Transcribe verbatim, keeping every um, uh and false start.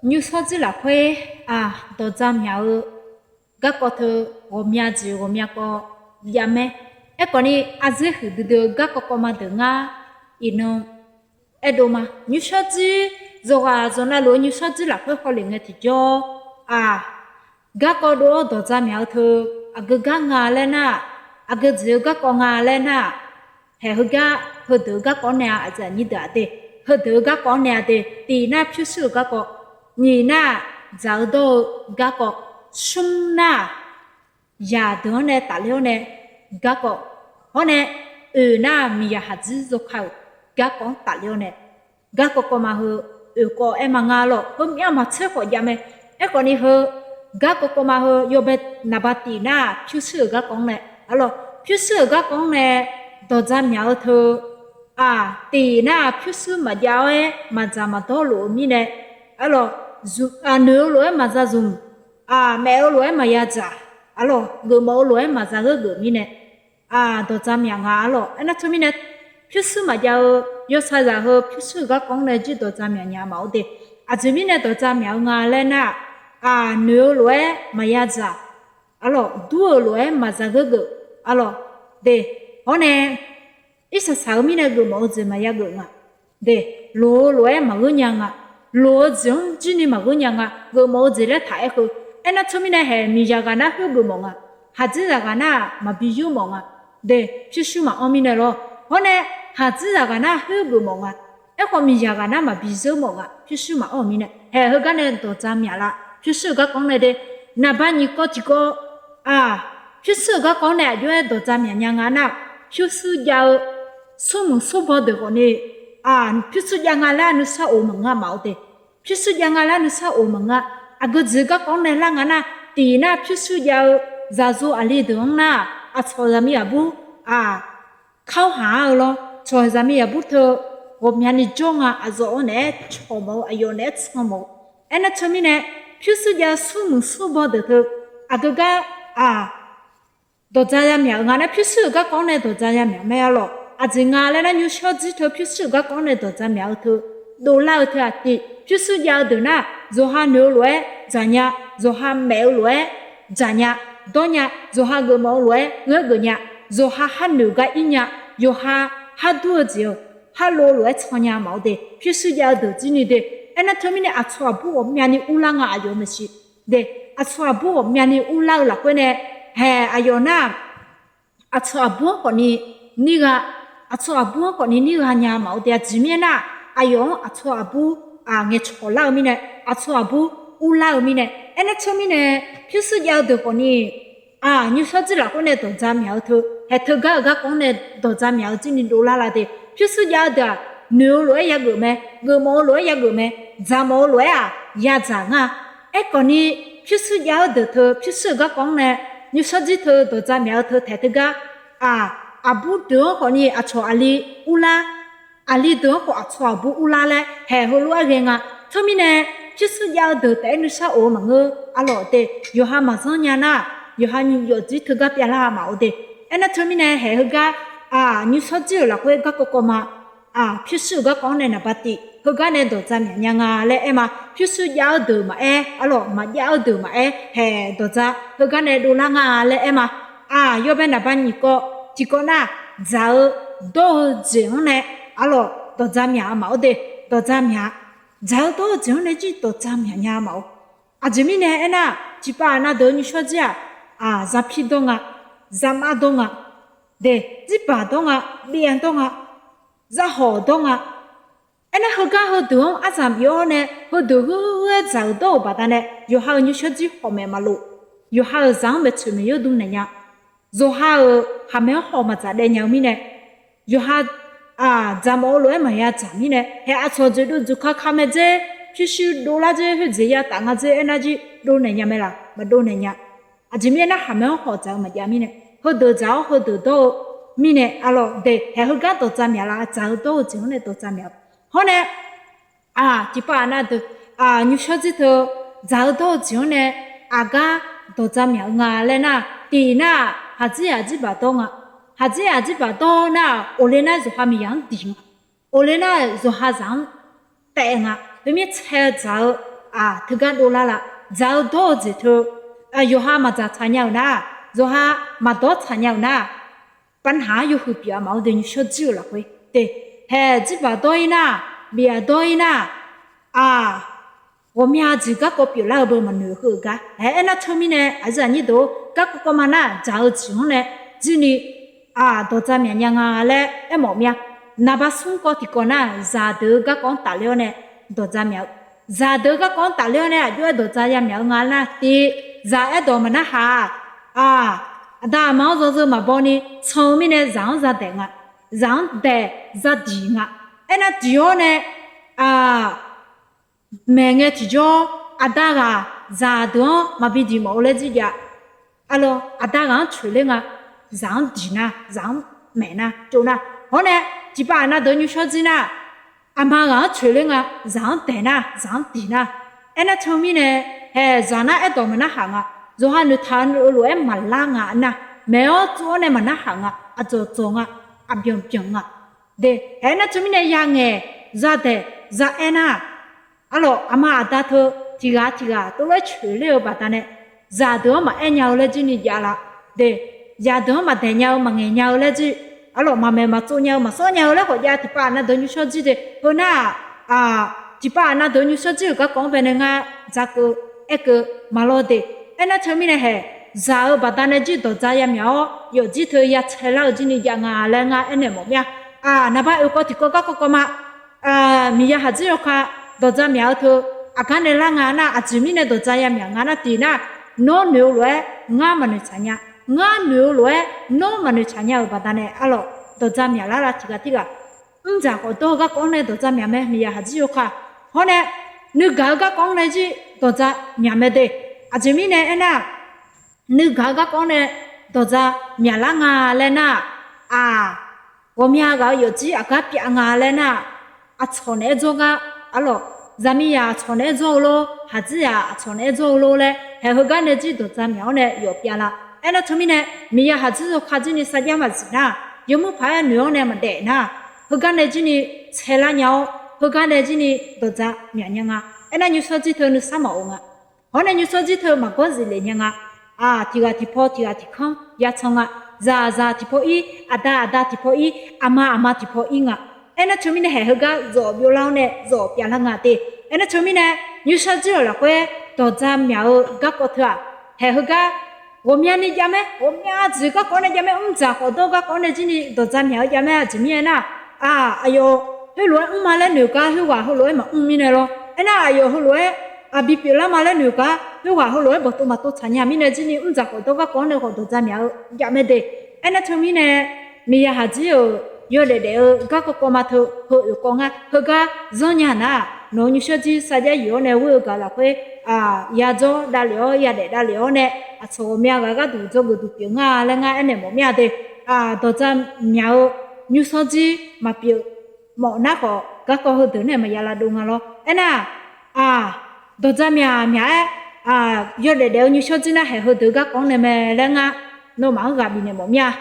Nymrshawr dzir lafkhoer-aq, dawqdza myaq-eu garkawv teu ghawqmya jeq ghawqmya kawv javmae. Aerkhawfni, ardzer huiqdui dui-eu garkawv kawvma deuq ngar iqnan aerdov ma. Nymrshawr dzir, yawqghaq yawqnavluf-eu nymrshawr dzir lafkhoer hawlef ngae tiqjawr-aq, garkawv dov-awr dawqdza myaq-eu teu, aqgeu gar nga laer nar-aq, aqgeu jeq-eu garkawv nga laer nar-aq, haeq heugar heudeuq-eu garkawv-anr nae-a, aqjeq aqnyir deuq-aq de, heudeuq-eu garkawv-anr nae-a de, tiq nar pyurshuir-euq garkawv, nyiq nar-aq, dzaq-eu dawr-eu garkawv, smr nar-aq, yaqdeuq-anr nae tafler-awr nae garkawv, hawr nae oeq nar-aq, miqyaq khaqdzer yawkaq-euq garkawv-anr tafler-awr nae garkawv kawvma heu oeq kawv aer ma ngar lawq. Heumyav maqtser khawf javmae. Aerkhawfni heu garkawv kawvma heu yawbae naqba tiq nar-aq, pyurshuir-euq garkawv-anr nae arlawq, pyurshuir-euq garkawv-anr nae dawqdza myaq-eu teu-aq, tiq nar-aq, pyurshuir maqjav-awr-aer maqdzaq maqdawr lof-eu mirnae arlawq, noeq-eu lof-aer maqza zmq, maef-eu lof-aer maqya dzaq arlawq, geufmawf-eu lof-aer maqza gheurgeuf mirnae dawqdza myaq nga arlawq. Aernar teumirnae, pyurshuir maqjav-eu yawshaqzaq heu pyurshuir-euq garkawv-anr nae jir dawqdza myaq nya maqaer de. Aqjeq mirnae dawqdza myaq-eu nga laer nar-aq, noeq-eu lof-aer maqya dzaq arlawq, dur-euq lof-aer maqza gheurgeuf arlawq de. Hawr nae irsaq saq-eu mirnae geufmawf-eu jeq maqya geuf nga de. Loq-eu lof-aer maqgheur nya nga. Loq-eu jeq-anr jirni maqgheur nya nga. Geufmawf-eu jeq laer taq-aer heu. Aernar teumirnae haeq miqzaq ghaq nar khoer geufmawf nga. Khaqdzerzaq ghaq nar-aq maqbi yurmawf nga de. Pyurshuir maqanr mirnae lawr. Hawr nae khaqdzerzaq ghaq nar khoer geufmawf nga. Aerkhawf miqzaq ghaq nar maqbi yurmawf nga. Pyurshuir maqanr-euq mirnae haeq heugar nae dawqdza myaq la. Pyurshuir-euq garkawv-anr nae de. Naqba nyiq kawv tiqkawv aq, pyurshuir-euq garkawv-anr nae aqjox-aer dawqdza myaq nya nga nar, pyurshuir jav-eu smrmuiq smrbaw deuq khawfni, pyurshuir jav nga laer nuisar of maqngeur maqaer de. Pyurshuir jav nga laer nuisar of maqngeur. Aqgeu jeq garkawv-anr nae lar nga nar, tiq nar pyurshuir jav-eu zaqyo aqli deuq-anr nar, aqcawq zaqmiq aqbur, aq, kar-awr haq-ar-eu lawr, cawq zaqmiq aqbur teu ghawqmyani jawr nga. Aqzawq-awr naeq-aer cawq mawf-eu, aqyawf naeq-aer can mawf-eu. Aernar teumirnae, pyurshuir jav-eu smrmuiq smrbaw deuq teu, aqgeu gar, aq, dawqdza yamyaq-eu nga nar, pyurshuir-euq garkawv-anr nae dawqdza yamyaq mae arlawq. Aqjeq nga laer nar, nymrshawr dzir teu pyurshuir-euq garkawv-anr nae dawqdza myaq-eu teu, dovlar-eu teu aqtiv, pyurshuir jav-eu deuq nar, yawqha noeq-eu lof-aer dzaq nya, yawqha maef-eu lof-aer dzaq nya, dawr nya, yawqha geufmawf-eu lof-aer gheurgeuf nya, yawqha har noeq gar ir nya, yawqha har dur-eu jeq-eu, har lov-eu lof-aer can nya maqaer de. Pyurshuir jav-eu deuq jir ni de. Aernar teumirnae aqcawq aqbur ghawqmyani urlar nga aqyawf maeqshi de. Aqcawq aqbur ghawqmyani urlar-eu lafkhoer nae, haeq aqyawf nar, aqcawq aqbur-anr khawfni nir gha, aqcawq aqbur-anr khawfni nir gha nya maqaer de. Aqjeq mirnae nar, aqyawf-anr aqcawq aqbur, aq, ngaeqcawq lar-eu mirnae, aqcawq aqbur urlar-eu mirnae, aernar teumirnae, pyurshuir jav-eu deuq khawfni, aq, nymrshawr dzir lafkhoer nae dawqdza myaq-eu teu, haeq teugar-euq garkawv-anr nae dawqdza myaq-eu jir ni dovlar la de. Pyurshuir jav-eu deuq-aq, noeq-eu lof-aer yageuf mae, geufmawf-eu lof-aer yageuf mae, dzaqmawf-eu lof-aer-aq yadzaq ngar. Aerkhawfni, pyurshuir jav-eu deuq teu pyurshuir-euq garkawv-anr nae, nymrshawr dzir teu dawqdza myaq-eu teu taeq teugar, aq, aqbur deuq-anr khawfni aqcawq aqli urlar, aqli deuq-anr khawf aqcawq aqbur urlar laer haeq heulof-aer ghae nga. Teumirnae, pyurshuir jav-eu deuq taef-aer nuisar of-eu maqngeur arlawq de. Yawqha maqzanr nya nar, yawqha nymr yawf dzir teugar pyavlar maqaer de. Aernar teumirnae haeq heugar, aq, nymrshawr dzir-euq lafkhoer garkawv kawv ma, aq, pyurshuir-euq garkawv-anr nae naqba tiv heugar nae dawqdza myaq nya nga laer aer ma. Pyurshuir jav-eu deuq maqaer arlawq, maqjav-eu deuq maqaer, haeq dawqdza heugar nae dovlar nga laer aer ma. Aq, yawbae naqba nyiq kawv tiqkawv nar, dzaq-eu dawr-eu jeq-anr nae arlawq dawqdza myaq-a maqaer de. Dawqdza myaq, dzaq-eu dawr-eu jeq-anr nae jir dawqdza myaq nya maqaer. Aqjeq mirnae aernar, tiqpav aqnav deuq-eu nymrshawr dzir-aq, aq, zaqpir dawr nga, zaqmav dawr nga, de, dzirbaq dawr nga, byav dawr nga, zarhawq dawr nga. Aernar heugar heudeuq-anr aryamq bif-awr nae, heudeuq ghoer-aer dzaq-euq dawr-euq baqdanae, yawqha-euq nymrshawr dzir hawq maeq maqlof. Yawqha-euq zaq-anr maeqtsoeq maeq yawr dm naeq nya. Yawqha-euq khaqmae-anr hawq maqdzaq daev nya-eu mirnae, yawqha, aq, dzaqmawf-eu lof-aer maqya dzaq mirnae, haeq aqcawq jeq dov dzoeqka ka mae dzer, pyurshuir dovlar dzer, khoerjeq yataf nga dzer aernar jir dovnaeq nya mae laq? Maqdov naeq nya. Aqjeq mirnae nar, khaqmae-anr hawq dzaq-eu maqjav mirnae, heudeuq dzaq-awr heudeuq dawr-eu mirnae arlawq de. Haeq heugar dawqdza myaq la? Dzaq-eu dawr-eu jeq-anr nae dawqdza myaq-eu. Hawr nae, aq, tiqpav aqnav deuq, aq, nymrshawr dzir teu dzaq-eu dawr-eu jeq-anr nae aqgar dawqdza myaq-eu nga laer nar, tiq nar-aq, haqdzir aqdzir baq dawr nga. Haqdzir aqdzir baq dawr nar-aq, oqle nar yawqha miqyaq-anr diq nga. Oqle nar yawqha zaq-anr taef nga. Khoermir tsaev dzaq-eu, teugar dovlar la. Dzaq-eu dawr-eu jeq teu, yawqha maqdzaq tsaq nya-euq nar, yawqha maqdawr tsaq nya-euq nar, ปัญหา yawhuiq pyeuf-a maqngeur de, nymrshawr jir-euq lafkhoer de. Haeq jirbaq dawr-ir nar, bif-aq dawr-ir nar, aq, ghawqmya jeq garkawv pyeuflar-eu beu maqnoeq heu-eu gar. Haeq aernar teumirnae, aqyuif aqnyir deuq-or, garkawv kawv ma nar dzaq-eu jeq-anr nae jirni, aq, dawqdzaq myaq nya nga laer aermawf mir-a. Naqba smr kawv tiqkawv nar, zaqdeuq-eu garkawv-anr tafler-awr nae dawqdzaq myaq-eu, zaqdeuq-eu garkawv-anr tafler-awr nae aqjox-aer dawqdzaq yamyaq-eu nga nar tiq, zaq aerdawq maqnarhaq-aq, aq, aqda aqma-anr yawzeu maqbaw ni can-eu mirnae zaq-anr zadaeq nga. Zaq-anr daeq zadiq nga. Aernar diq-awr nae, aq, maeqngae tiqjawr, aqda ghaq zaqdeuq-anr maqbi diq mawf-eu laer jir jav. Arlawr, aqda ghaq-anr coeqler nga, zaq-anr diq nar, zaq-anr maeq nar, tsov nar. Hawr nae, tiqpav aqnav deuq nymrshawr jir nar, aqma ghaq-anr coeqler nga, zaq-anr daeq nar, zaq-anr diq nar. Aernar teumirnae, haeq zaq nar aerdawq maqnarhaq nga. Yawqha noeqtaq-eu lof-aer maqlar nga nar, maeq-awr tsov-awr nae maqnarhaq nga, aqdzawq dzawq nga, aqbyanq byanq nga. De, haeq aernar teumirnae yangaeq, zadaeq, za aer nar, arlawr, aqma aqda teu tiq ghaq tiq ghaq tov lof-aer coeqler-eu baqdanae, zaqdeuq-anr maqaer nya-eu laer jirni jav la. De, zaqdeuq-anr maqdaeq nya-eu maqngaeq nya-eu laer jir, arlawr, maqmaeq maqtsov nya-eu maqsawr nya-eu laer khawf jav. Tiqpav aqnav deuq nymrshawr jir de heu nar-aq, aq, tiqpav aqnav deuq nymrshawr jir-euq garkawv-anr baenae ngar dzaqkeuv aerkeuv maqlawr de. Aernar teumirnae haeq, zaq-eu baqdanae jir dawqdzaq yamyaq-awr yawfjir teu ya tsaelar-eu jirni jav nga laer ngar aernaeq mawf mir-a. Aq, naqba oeq kawv tiqkawv garkawv kawv ma, miqya haqdzir yawkaq dawqdzaq myaq-eu teu aqgar nae lar nga nar, aqjeq mirnae dawqdzaq yamyaq nga nar tiq nar, nawr noeq-eu lof-aer ngar maqnoeq tsaq nya. Ngar noeq-eu lof-aer nawr maqnoeq tsaq nya-euq baqdanae arlawr, dawqdzaq myaqlar la tiq ghaq tirghaq. Mrdzaq khawf dawr-eu garkawv-anr nae dawqdzaq myaq mae, miqya haqdzir yawkaq. Hawr nae, nuigaq-eu garkawv-anr nae jir dawqdzaq myaq mae de. Aqjeq mirnae aernar, nuigaq-eu garkawv-anr nae dawqdzaq myaqlar nga laer nar, aq, ghawqmya ghaq-eu yawfjir aqgar pyav nga laer nar, aqcawq naeq-aer dzawr gar, arlawr, zaqmiqzaq aqcawq naeq-aer dzawr-eu lor, haqdzir zaq aqcawq naeq-aer dzawr-eu lor laer haeq heugar nae jir dawqdzaq myaq-awr nae yawf pyav la. Aernar teumirnae, miqya haqdzir yawkaq jir ni sarjax maqzif nar, yawmuiq paq-aer noeq-awr nae maqdaef nar, heugar nae jir ni tsaelar nya-awr, heugar nae jir ni dawqdzaq myaq nya nga. Aernar nymrshawr jir teu nuisar maqof nga. Hawr nae nymrshawr jir teu maqgawr ziflef nya nga. Aq, tiq ghaq tiqpaw tiq ghaq tiqkanr ya can nga. Zaqzaq tiqpaw ir, aqda aqda tiqpaw ir, aqma aqma tiqpaw ir nga. Aernar teumirnae haeq heugar zawf byovlar-awr nae zawf pyav lar nga de. Aernar teumirnae, nymrshawr jir-euq lafkhoer dawqdzaq myaq-eu garkawv teu-aq, haeq heugar ghawqmyani jav mae, ghawqmya jeq garkawv nae jav mae, mrdzaq khawf dawr garkawv nae jir ni dawqdzaq myaq-eu jav mae. Aqjeq mirnae aernar, aq, aqyawf heulof-aer mr ma laer noeq gar khoerghaq heulof-aer maqmr mirnae lor. Aernar aqyawf heulof-aer aqbi pyeuflar ma laer noeq gar khoerghaq heulof-aer bawqtov maqtov tsaq nya mirnae jir ni mrdzaq khawf dawr garkawv-anr nae khawf dawqdzaq myaq-eu jav mae de. Aernar teumirnae, miqya haqdzir-euq yawdaef daef-eu garkawv kawv ma teu heu oeq kawv ngar heugar zanr nya nar, nawq-eu nymrshawr jir sarjax yif-awr nae ghoer-eu gaq lafkhoer, aq, ya dzawr davlef-awr ya daef davlef-awr nae aqcawq ghawqmya ghaq gharduq dzawgeuf duq pyeuf nga laer ngar aernaeq mawf mir-a de. Aq, dawqdzaq myaq-eu nymrshawr jir maqpyeuf mawf nar khawf garkawv heudeuq nae maqya lavdov nga lor. Aernar, aq, dawqdzaq myaq myaq-aer, aq, yawdaef daef-eu nymrshawr jir nar haeq heudeuq garkawv-anr nae mae laer ngar nawmaf-anr ghaq bifnaeq mawf mir-a.